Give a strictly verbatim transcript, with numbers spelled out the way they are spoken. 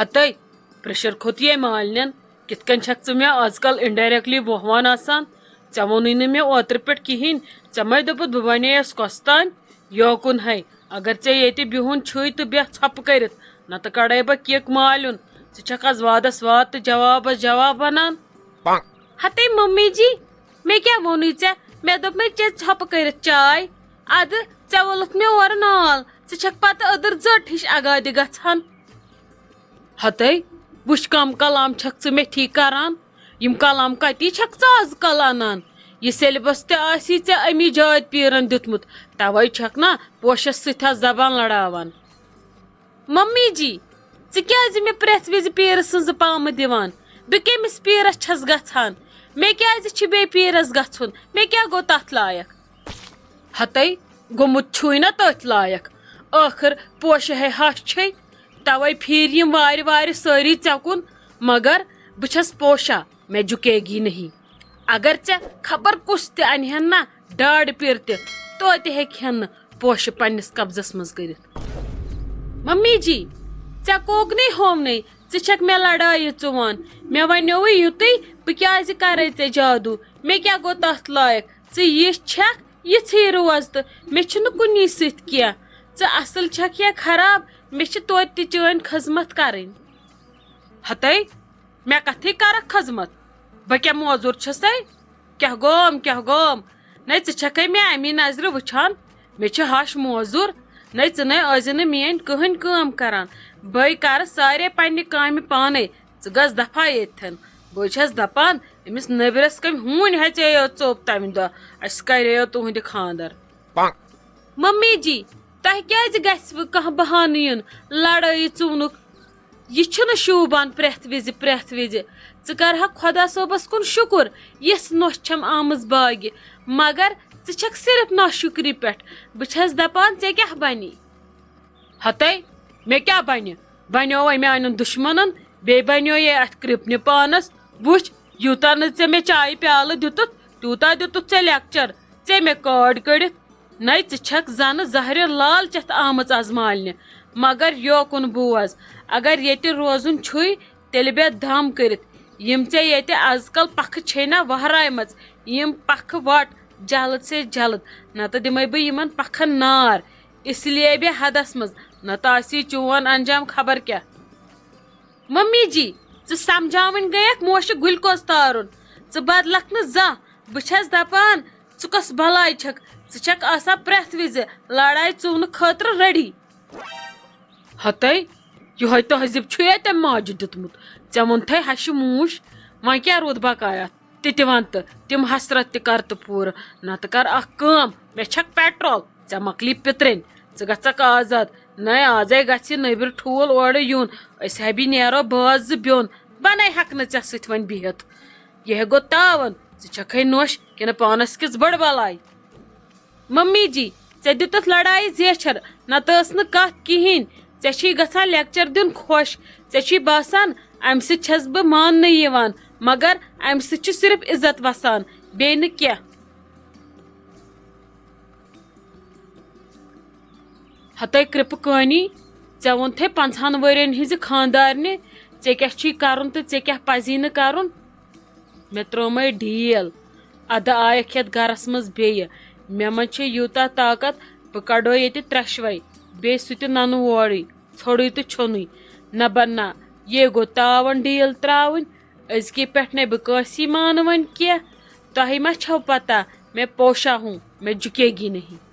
ہتے، pressure کھوٚت یے مالنٮ۪ن۔ کِتھ کٔنۍ چھکھ ژٕ مےٚ آز کل indirectly ووہوان آسان؟ ژےٚ ووٚنُے نہٕ مےٚ اوترٕ پٮ۪ٹھ کِہیٖنۍ۔ ژےٚ مَے دوٚپُتھ بہٕ بنییَس کۄستام؟ یوکُن ہے، اگر ژےٚ ییٚتہِ بِہُن چھُے تہٕ بیٚہہ ژھۄپہٕ کٔرِتھ، نتہٕ کڑے بہٕ کِک مالیُن۔ ژٕ چھکھ از وادس واد تہٕ جوابس جواب ونان۔ ہتے ممی جی، مےٚ کیٛاہ ووٚنُے ژےٚ؟ مےٚ دوٚپ مےٚ چےٚ ژھۄپہٕ کٔرِتھ چاے۔ ادٕ ژےٚ ووٚلُتھ مےٚ اورٕ نال، ژٕ چھکھ پتہٕ أدٕر ژٔٹ ہِش اگادِ گژھان۔ ہتے، وٕچھ کم کلام چھکھ ژٕ مےٚ ٹھیک کران۔ یِم کلام کتی چھکھ ژٕ از کل انان؟ یہِ syllabus تہِ آسی ژےٚ امی جاد پیرن دیُتمُت، توے چھکھ نا پوشس سۭتۍ آز زبان لڑاوان۔ ممی جی، ژٕ کیازِ مےٚ پرٛٮ۪تھ وِزِ پیرٕ سٕنٛزٕ پامہٕ دِوان؟ بہٕ کٔمِس پیرس چھس گژھان؟ مےٚ کیازِ چھِ بیٚیہِ پیرس گژھُن؟ مےٚ کیٛاہ گوٚو تتھ لایق؟ ہتے، گوٚمُت چھُے نا تٔتھۍ لایق۔ ٲخٕر پوشہِ ہے ہش چھے، توے پھیٖرۍ یِم وارِ وارِ سٲری ژےٚ کُن۔ مگر بہٕ چھس پوشا، میں جھکے گی نہیں۔ اگر ژےٚ خبر کُس تہِ انہِ ہن نا ڈاڈ پیر تہِ، توتہِ ہیٚکہِ ہن نہٕ پوشہِ پننِس قبضس منٛز کٔرِتھ۔ ممی جی، ژےٚ کوکنٕے ہوونٕے، ژٕ چھکھ مےٚ لڑایہِ ژُوان۔ مےٚ ونیووُے یُتُے، بہٕ کیازِ کرے ژےٚ جادو؟ مےٚ کیٛاہ گوٚو تتھ لایق؟ ژٕ یِژھ چھکھ، یِژھٕے روز تہٕ مےٚ چھُنہٕ کُنی سۭتۍ کینٛہہ۔ ژٕ اصل چھکھ یا خراب، مےٚ چھِ توتہِ تہِ چٲنۍ خدمت کرٕنۍ۔ ہتے، مےٚ کتھٕے کرکھ خدمت؟ بہٕ کیٛاہ موزوٗر چھسے؟ کیٛاہ گوم، کیٛاہ گوم؟ نے ژٕ چھکھے مےٚ امی نظرِ وٕچھان؟ مےٚ چھِ ہش موزوٗر۔ نے ژٕ نے ٲسۍ نہٕ میٲنۍ کٕہٕنۍ کٲم کران۔ بے کرٕ سارے پننہِ کامہِ پانے۔ ژٕ گژھ دفعہ ییٚتھٮ۪ن۔ بہٕ چھس دپان، أمِس نبرس کٔمۍ ہوٗنۍ ہیژیو ژوٚپ تمہِ دۄہ۔ اسہِ کریو تُہنٛدِ خاندر۔ ممی جی، تۄہہِ کیازِ گژھِوٕ کانٛہہ بہانہٕ یُن لڑٲیی ژُونُک؟ یہِ چھُنہٕ شوٗبان پرٛٮ۪تھ وِزِ، پرٛٮ۪تھ وِزِ۔ ژٕ کرہکھ خۄدا صٲبس کُن شُکُر، یِژھ نۄش چھم آمٕژ باگہِ، مگر ژٕ چھکھ صرف ناشُکری پٮ۪ٹھ۔ بہٕ چھس دپان، ژےٚ کیٛاہ بنی؟ ہتے، مےٚ کیٛاہ بنہِ؟ بنیووے میانٮ۪ن دُشمنن، بیٚیہِ بنیویے اتھ کرپنہِ پانس۔ وٕچھ، یوٗتاہ نہٕ ژےٚ مےٚ چایہِ پیالہٕ دیُتُتھ، تیوٗتاہ دیُتُتھ ژےٚ لیکچر۔ ژےٚ مےٚ کارڈ کٔڑِتھ۔ نَے ژٕ چھکھ زنہٕ زہرِ لال چٮ۪تھ آمٕژ از مالنہِ۔ مگر یوکُن بوز، اگر ییٚتہِ روزُن چھُے، تیٚلہِ بیٚہہ دم کٔرِتھ۔ یِم ژےٚ ییٚتہِ از کل پکھٕ چھے نا وہرایمژ، یِم پکھٕ وٹ جلد سے جلد، نتہٕ دِمے بہٕ یِمن پکھن نار۔ اس لیے بیٚہہ حدس منٛز، نتہٕ آسی چون انجام خبر کیٛاہ۔ ممی جی، ژٕ سمجھاوٕنۍ گٔیکھ موشہِ گلوکوز تارُن۔ ژٕ بدلکھ نہٕ زانٛہہ۔ بہٕ چھس دپان، ژٕ کۄس بلاے چھکھ؟ ژٕ چھکھ آسان پرٛٮ۪تھ وِزِ لڑایہِ ژُونہٕ خٲطرٕ ریڈی۔ ہتے، یِہوے تہذیٖب چھُے تٔمۍ ماجہِ دیُتمُت۔ ژےٚ ووٚنتھے ہشہِ موٗش، وۄنۍ کیٛاہ روٗد بقایا؟ تہِ تہِ وَن تہٕ تِم حسرت تہِ کر تہٕ پوٗرٕ۔ نتہٕ کر اکھ کٲم، مےٚ چھکھ پیٹرول، ژےٚ مۄکلی پِترِنۍ، ژٕ گژھکھ آزاد۔ نَے آزے گژھِ نٮ۪برٕ ٹھوٗل اورٕ یُن، أسۍ ہبی نیرو باز زٕ بیوٚن۔ بہٕ نَے ہٮ۪کہٕ نہٕ ژےٚ سۭتۍ وۄنۍ بِہِتھ۔ یہِ ہے گوٚو تاوَن، ژٕ چھکھے نوٚش کِنہٕ پانس کِژھ بٔڑ بلاے؟ ممی جی، ژےٚ دیُتُتھ لڑایہِ زیچھر، نتہٕ ٲس نہٕ کتھ کِہیٖنۍ۔ ژےٚ چھی گژھان لیکچر دیُن خۄش، ژےٚ چھی باسان امہِ سۭتۍ چھس بہٕ ماننہٕ یِوان، مگر امہِ سۭتۍ چھُ صرف عزت وسان، بیٚیہِ نہٕ کینٛہہ۔ ہتے کرپہٕ کٲنی، ژےٚ ووٚنتھے پنٛژہن ؤرین ہٕنزِ خاندارنہِ، ژےٚ کیٛاہ چھی کرُن تہٕ ژےٚ کیٛاہ پزی نہٕ کرُن؟ مےٚ ترٲومَے ڈیل۔ ادٕ آیکھ یتھ گرس منٛز بیٚیہِ۔ مےٚ منٛز چھِ یوٗتاہ طاقت، بہٕ کڑو ییٚتہِ ترٛٮ۪شوَے، بیٚیہِ سُہ تہِ ننہٕ وورٕے، ژھوٚرُے تہٕ چھوٚنُے۔ نہ بہ نہ، یے گوٚو تاوَن ڈیل ترٛاوٕنۍ۔ أزکی پٮ۪ٹھ نے بہٕ کٲنٛسی مانہٕ وۄنۍ کینٛہہ۔ تۄہہِ ما چھو پتہ، میں پوشا ہوں، میں جھکے گی نہیں۔